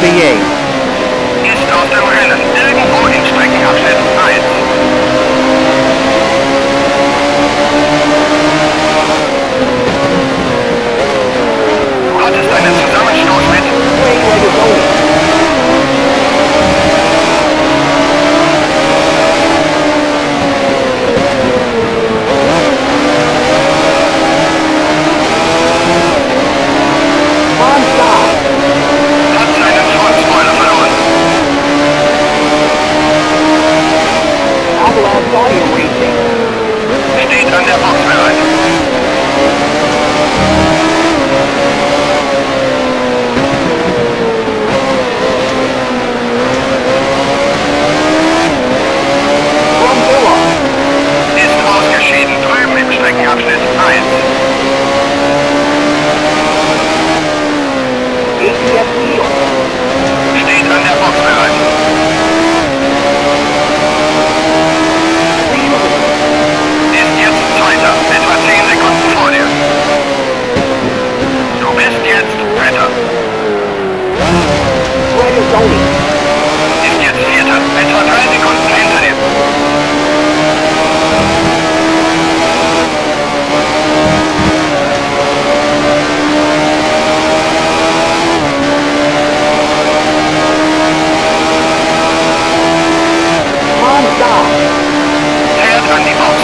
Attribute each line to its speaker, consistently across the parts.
Speaker 1: Revillé.
Speaker 2: Ist aus dem Rennen, irgendwo in Streckenabschnitt 1. Du hattest einen Zusammenstoß mit
Speaker 1: Clay Regazzoni. Monza.
Speaker 2: Hat seinen Frontspoiler verloren.
Speaker 1: Avalon Audio Racing.
Speaker 2: Steht an der Box bereit.
Speaker 1: Brambilla.
Speaker 2: Ist ausgeschieden, drüben im Streckenabschnitt 1.
Speaker 1: ATS Wheel.
Speaker 2: Steht an der Box bereit.
Speaker 1: Friesen.
Speaker 2: Ist jetzt Zweiter, etwa 10 Sekunden vor dir. Du bist jetzt Dritter.
Speaker 1: Regazzoni.
Speaker 2: Ist jetzt Vierter, etwa 3 Sekunden hinter dir.
Speaker 1: Monza.
Speaker 2: Fährt an die Box.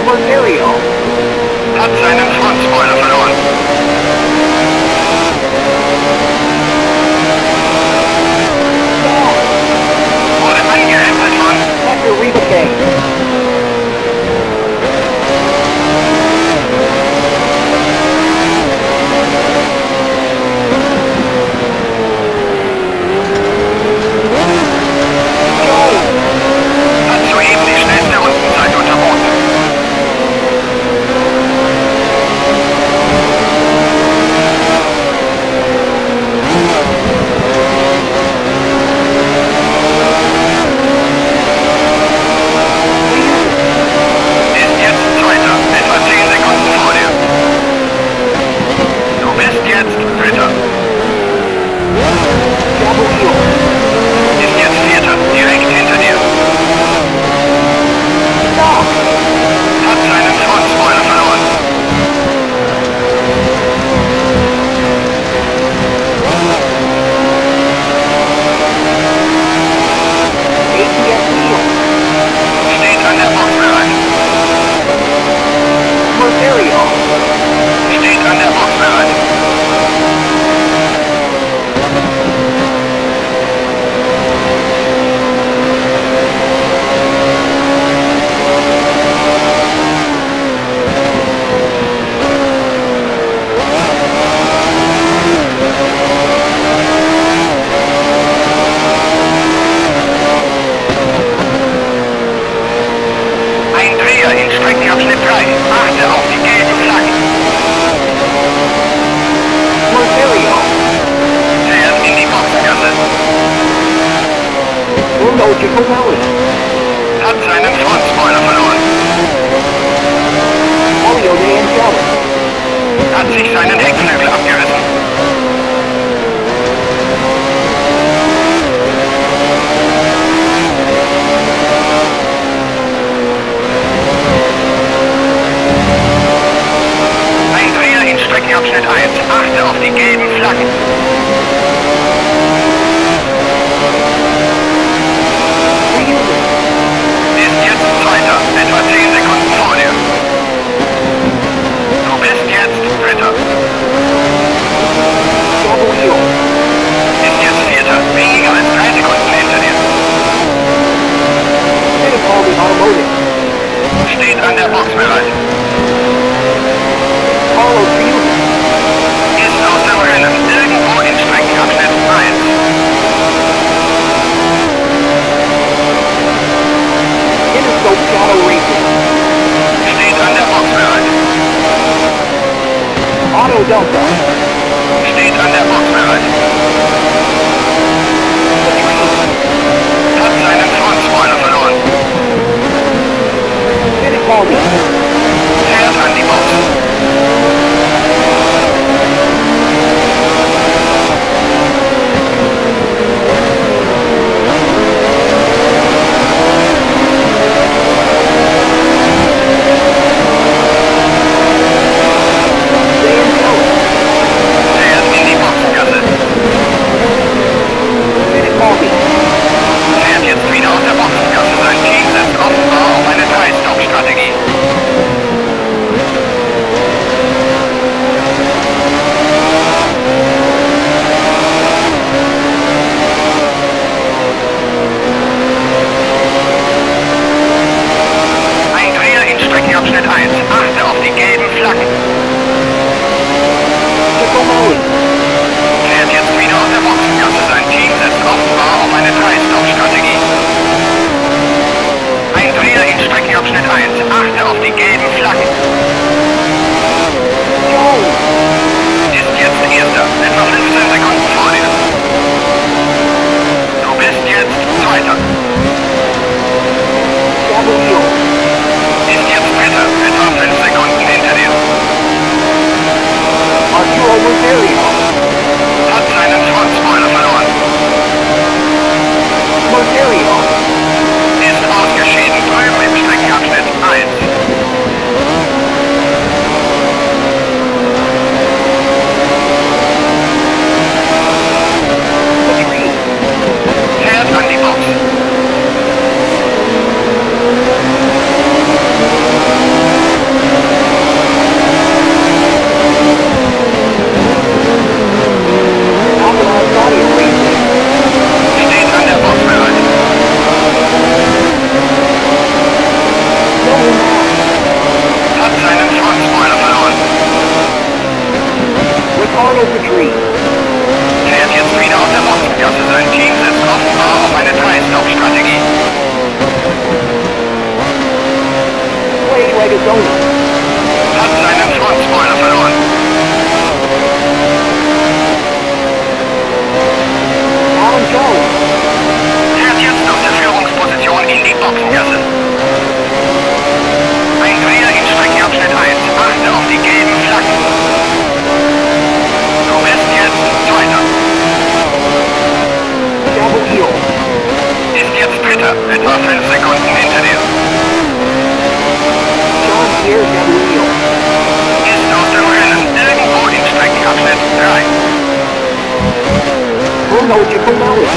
Speaker 1: Mercurio.
Speaker 2: Hat seinen Frontspoiler verloren.
Speaker 1: Gas.
Speaker 2: Wurde angerempelt von
Speaker 1: Hector Rebaque. Jones.
Speaker 2: Hat soeben die schnellste Rundenzeit unterboten.
Speaker 1: Friesen.
Speaker 2: Ist jetzt Zweiter, etwa 10 Sekunden vor dir. Du bist jetzt Dritter.
Speaker 1: Gabriel.
Speaker 2: Ist jetzt Vierter, direkt hinter dir.
Speaker 1: Stop.
Speaker 2: Hat seinen Frontspoiler verloren.
Speaker 1: ATS Wheel.
Speaker 2: Steht an der Box bereit.
Speaker 1: Mercurio.
Speaker 2: Steht an der Box bereit. Ein Dreher in Streckenabschnitt 3. Achte auf die gelben Flaggen.
Speaker 1: Mercurio.
Speaker 2: Fährt in die Boxengasse.
Speaker 1: Bruno Giacomelli.
Speaker 2: Hat seinen Frontspoiler verloren.
Speaker 1: Elio De Angelis.
Speaker 2: Hat sich seinen Heckflügel abgerissen. Ein Dreher in Streckenabschnitt 1. Achte auf die gelben Flaggen.
Speaker 1: Friesen.
Speaker 2: Ist jetzt Zweiter, etwa 10 Sekunden vor dir. Du bist jetzt Dritter.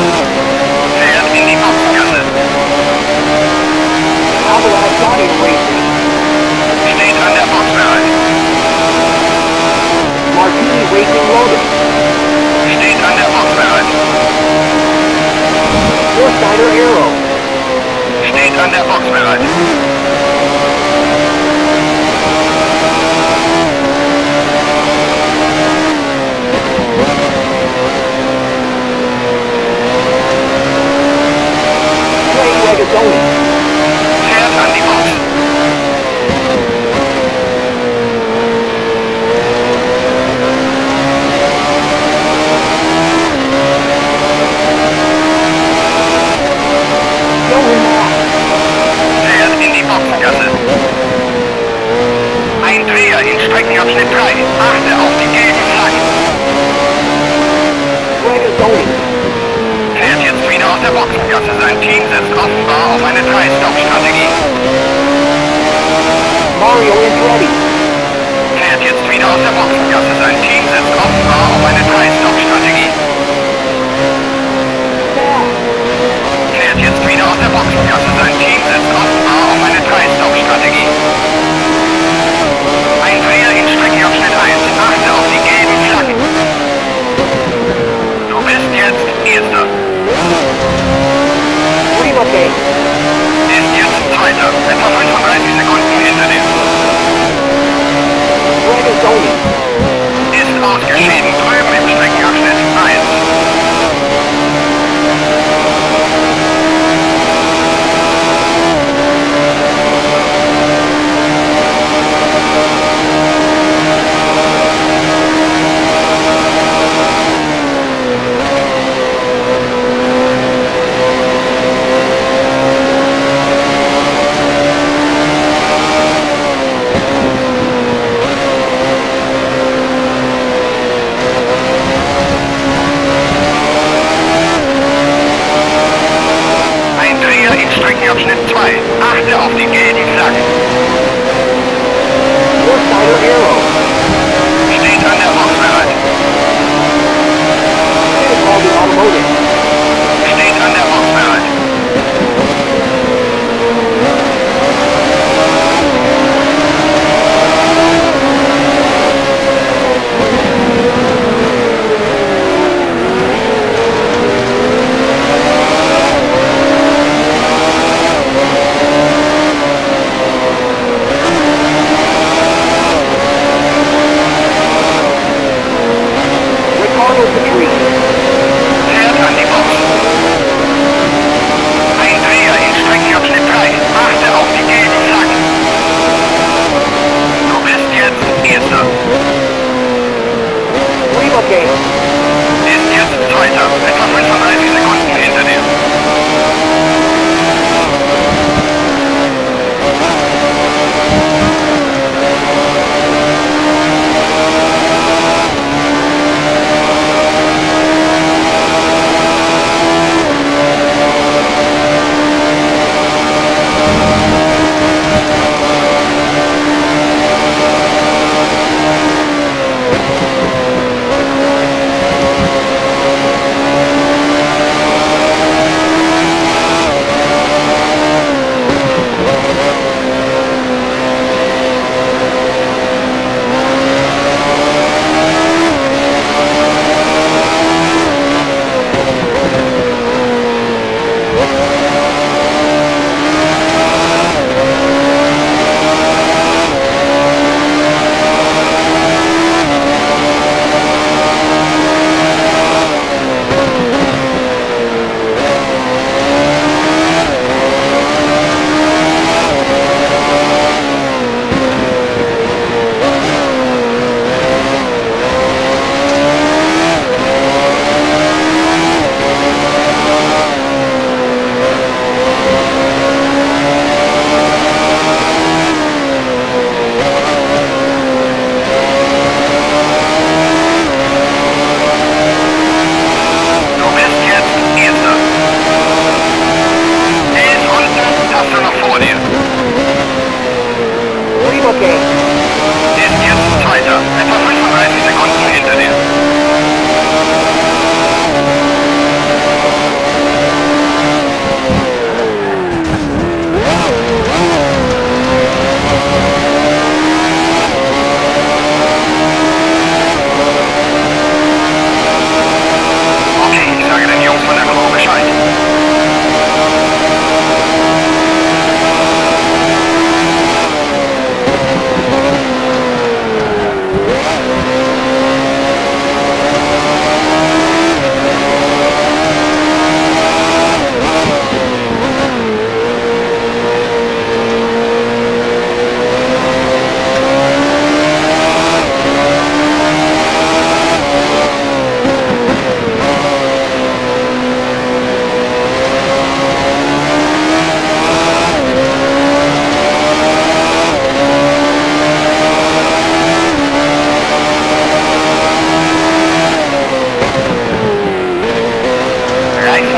Speaker 2: Fährt in die Boxengasse.
Speaker 1: Avalon Racing.
Speaker 2: Steht an der Box bereit.
Speaker 1: Martini Racing Lotus.
Speaker 2: Steht an der Box bereit.
Speaker 1: Forsyther Aero.
Speaker 2: Steht an der Box bereit.
Speaker 1: Clay Regazzoni.
Speaker 2: Fährt an die Box.
Speaker 1: Jochen Mass.
Speaker 2: Fährt in die Boxengasse. Ein Dreher in Streckenabschnitt 3. Achte auf die gelben Flaggen.
Speaker 1: Regazzoni.
Speaker 2: Fährt jetzt wieder aus der Boxengasse. Sein Team setzt offenbar auf eine 3-Stop-Strategie.
Speaker 1: Mario Andretti.
Speaker 2: Fährt jetzt wieder aus der Boxengasse. Sein Team setzt offenbar auf eine 3-Stop-Strategie.
Speaker 1: Fast.
Speaker 2: Fährt jetzt wieder aus der Boxengasse. Sein Team setzt offenbar auf eine 3-Stop-Strategie. Ein Dreher in Streckenabschnitt 1. Achte auf die gelben Flaggen. Du bist jetzt Erster.
Speaker 1: Remake.
Speaker 2: Ist jetzt Zweiter. Etwa 35 Sekunden hinter dir.
Speaker 1: Regazzoni.
Speaker 2: Ist ausgeschieden. Drüben im Streckenabschnitt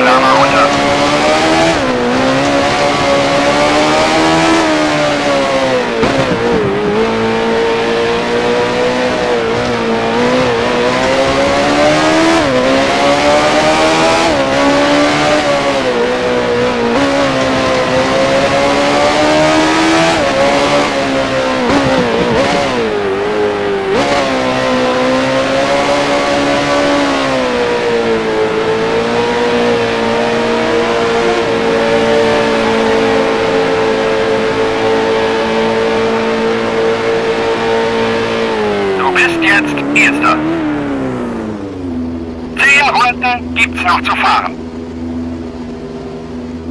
Speaker 2: Lama runter. Du bist jetzt Erster. 10 Runden gibt's noch zu fahren.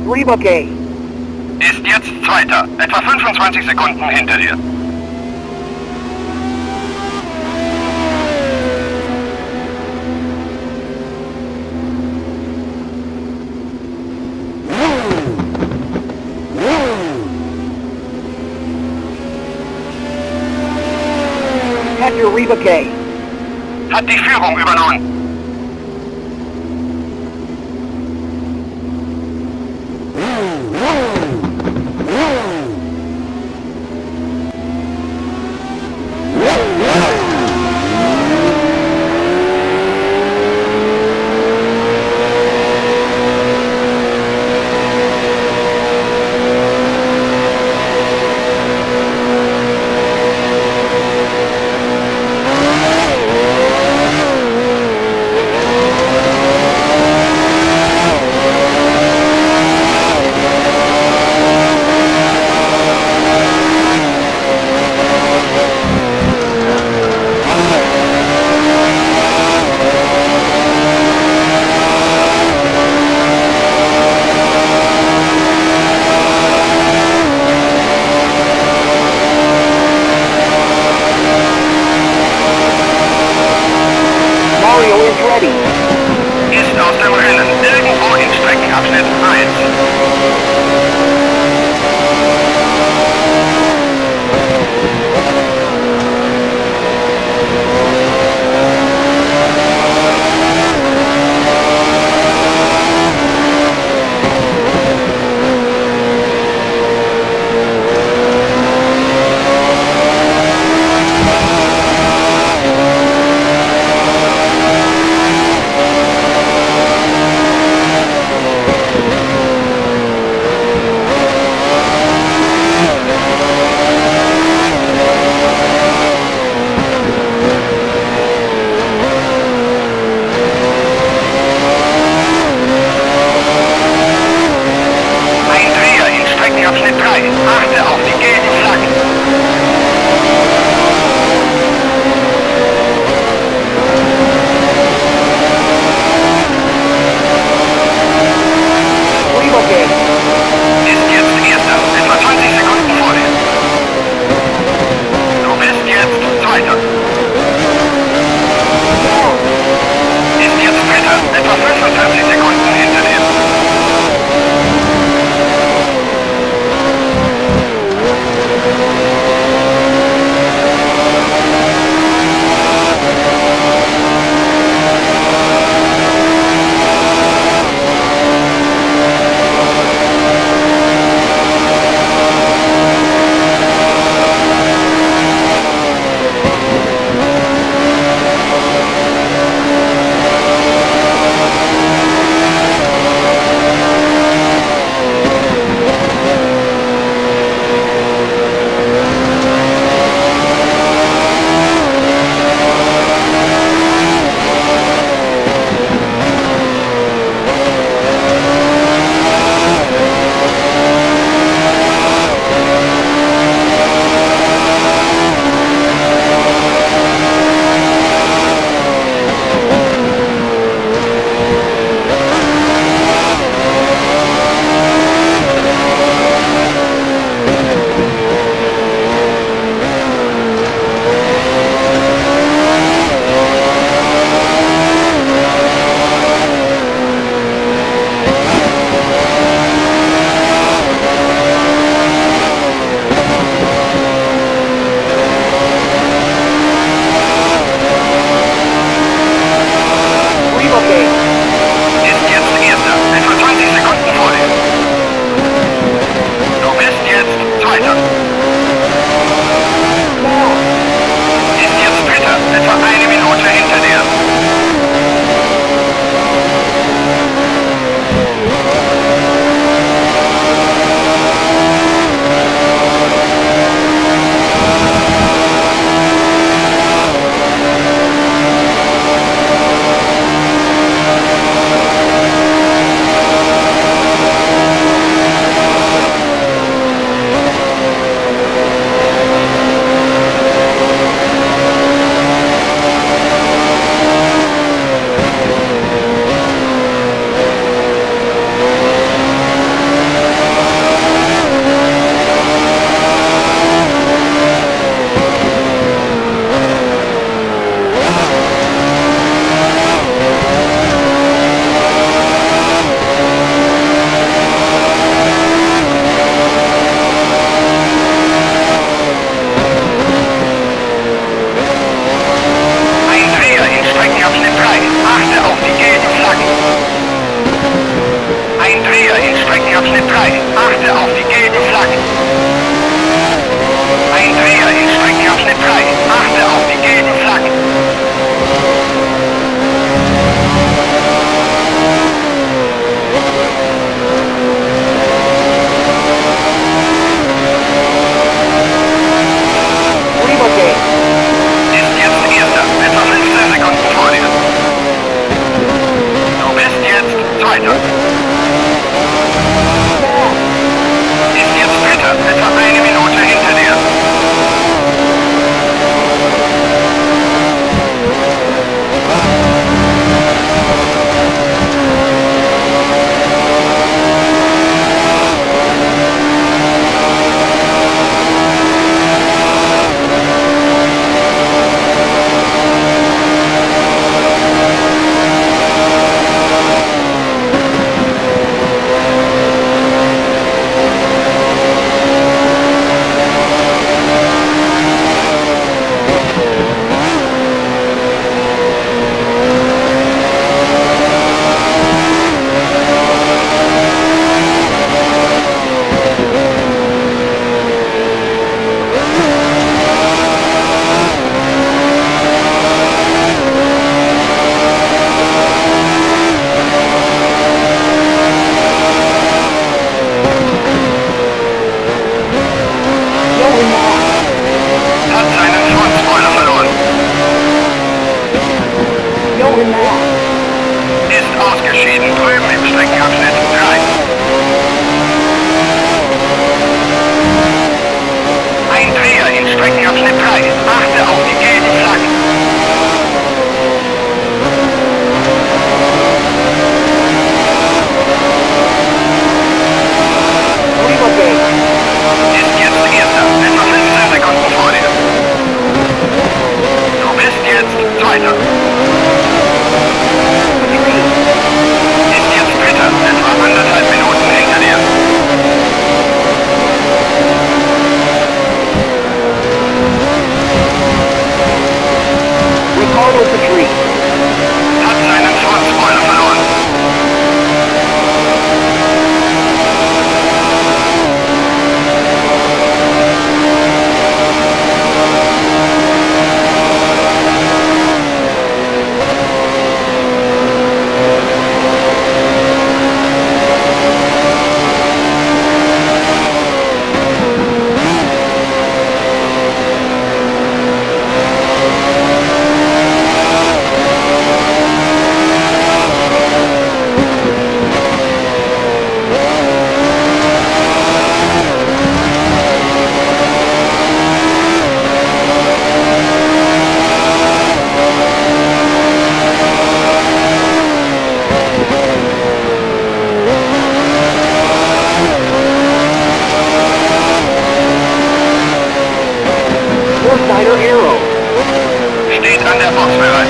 Speaker 1: Rebuke.
Speaker 2: Ist jetzt Zweiter, etwa 25 Sekunden hinter dir.
Speaker 1: Hector Rebuke.
Speaker 2: Hat die Führung übernommen. Ein Dreher in Streckenabschnitt 3. Achte auf die gelben Flaggen. Ein Dreher in Streckenabschnitt 3. Achte auf die gelben Flaggen.
Speaker 1: Riboke.
Speaker 2: Ist jetzt Erster, etwa 15 Sekunden vor dir. Du bist jetzt Zweiter.
Speaker 1: Fast.
Speaker 2: Ist jetzt Dritter, etwa eine Minute hinter dir.
Speaker 1: Johan Mass.
Speaker 2: Hat seinen Frontspoiler verloren.
Speaker 1: Johan Mass.
Speaker 2: Ist ausgeschieden, drüben im Streckenabschnitt 3. Ein Dreher in Streckenabschnitt 3. Achte auf die gelben Flaggen.
Speaker 1: Riboke.
Speaker 2: Ist jetzt Erster, etwa 15 Sekunden vor dir. Du bist jetzt Zweiter.
Speaker 1: Patrie.
Speaker 2: Ist jetzt Dritter, etwa 1,5 Minuten hinter dir.
Speaker 1: Ricardo Patrie.
Speaker 2: Hat seinen Frontspoiler verloren.
Speaker 1: Foresighter Aero.
Speaker 2: Steht an der Box bereit.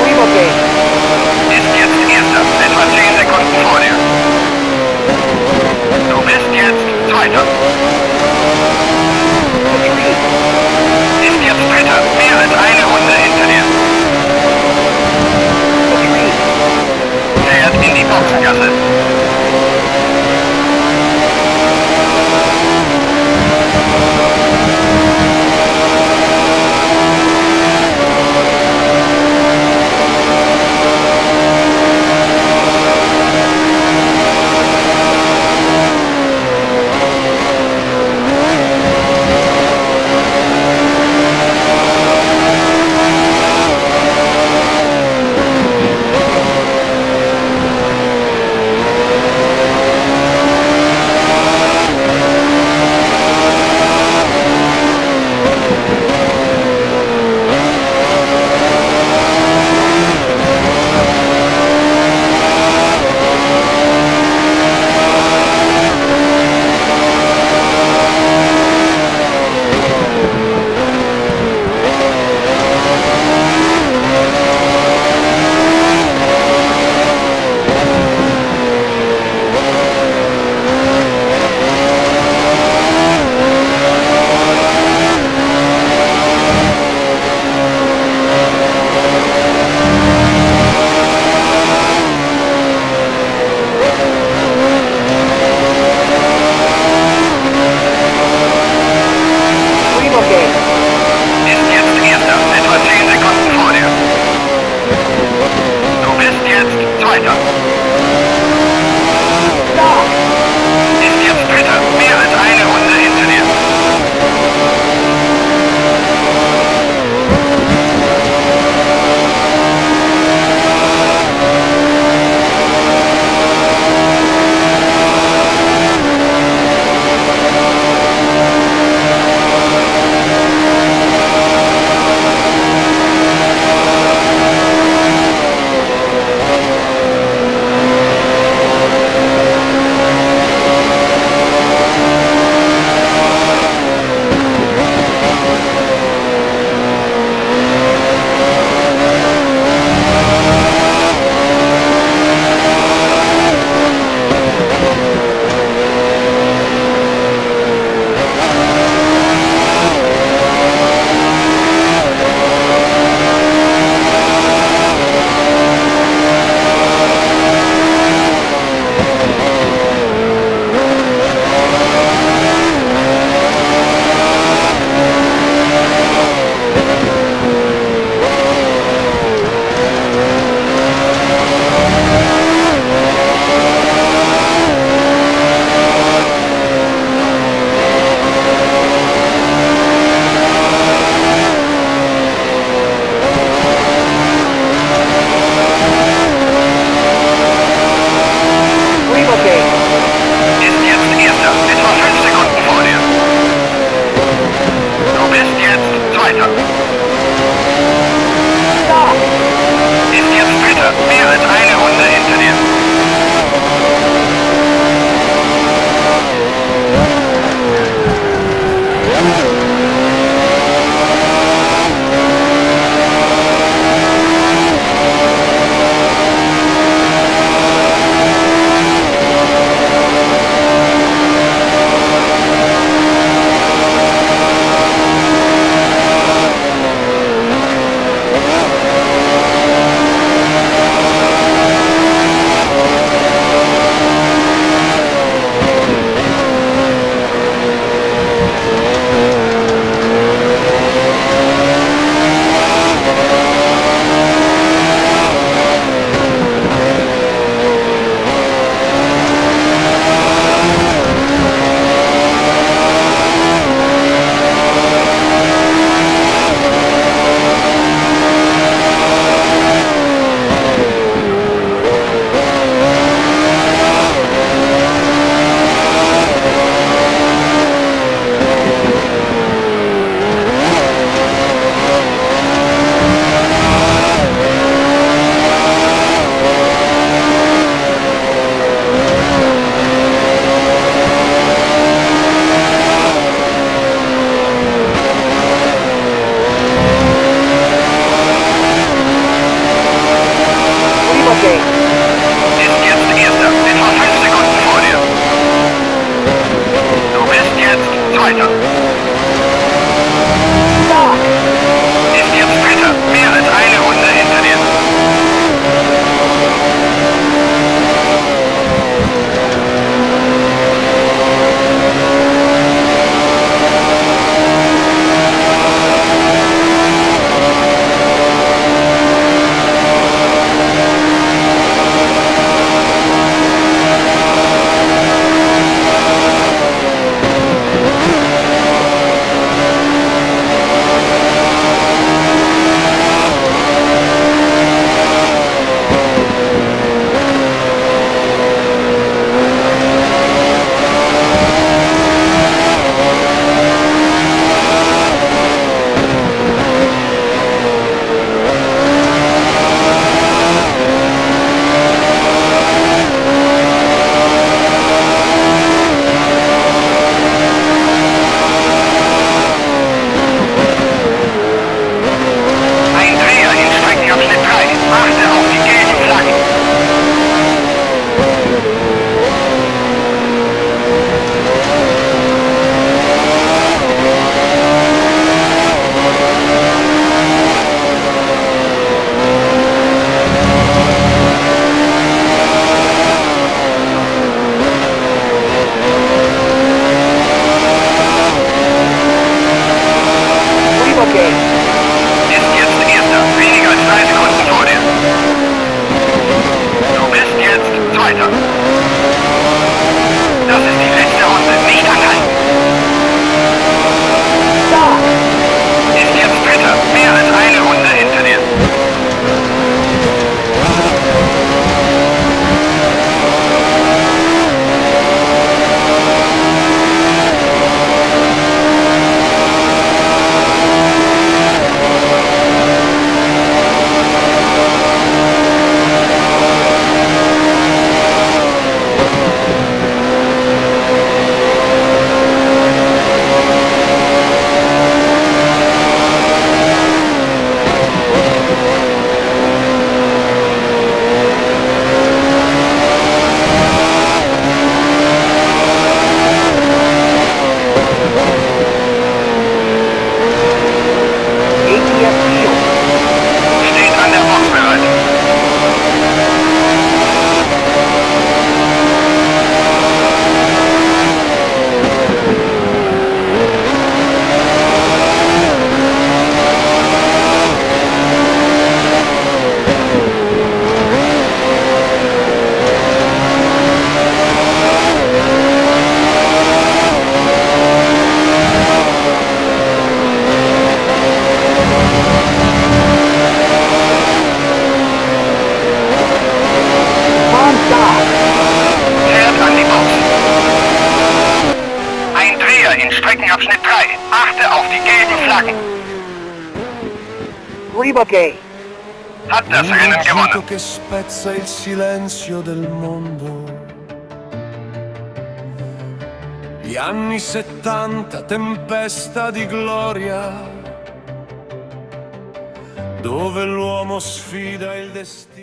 Speaker 1: Riboke.
Speaker 2: Ist jetzt Erster, etwa 10 Sekunden vor dir. Du bist jetzt Zweiter.
Speaker 1: Patrie.
Speaker 2: Ist jetzt Dritter, mehr als eine Runde hinter dir.
Speaker 1: Patrie.
Speaker 2: Fährt in die Boxengasse. Zweiter.
Speaker 1: Stop.
Speaker 2: Ist jetzt Dritter. Mehr als eine Runde hinter dir. Zweiter. Das ist die letzte Runde. Nicht anhalten.
Speaker 1: Stop.
Speaker 2: Ist jetzt Dritter. Mehr als eine Runde hinter dir.
Speaker 1: ATF Field.
Speaker 2: Steht an der Box bereit.
Speaker 1: On stop.
Speaker 2: Fährt an die Box. Ein Dreher in Streckenabschnitt 3. Achte auf die gelben Flaggen.
Speaker 1: Ribake.
Speaker 2: Hat das
Speaker 3: Un
Speaker 2: Rennen
Speaker 3: vento
Speaker 2: gewonnen.
Speaker 3: che spezza il silenzio del mondo. Gli anni 70, tempesta di gloria, dove l'uomo sfida il destino.